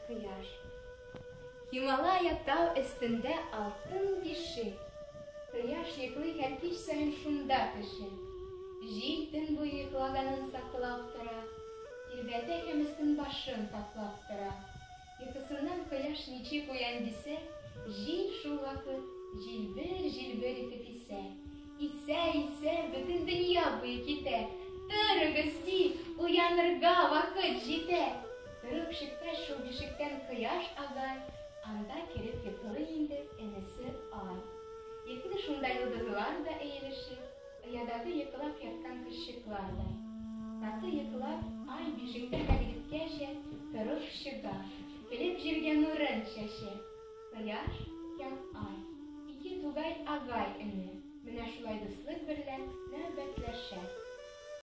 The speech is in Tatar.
Кояш. Һималая тау өстендә алтын бишек. Кояш йоклый һәр кич саен шунда төшә. Җил төн буе йоклаганын саклап тора, тирбәтә һәм өстен-башын каплап тора. Йокысыннан кояш ничек уян дисә, җил шул вакыт җилбер-җилбер итеп исә. Исә, исә, бөтен дөнья буе китә. Торыгыз, ди, уянырга вакыт җитә. Торып чыккач шул бишектән кояш агай, анда кереп йоклый инде энесе Ай. Йоклый шунда йолдызлар да өелешеп, оядагы йоклап яткан кошчыклар да. Каты йоклап, Ай бишектә мәгърибкәчә торып чыга, көлеп җиргә нурын чәчә. Кояш һәм Ай, ике тугай агай-эне. Менә шулар.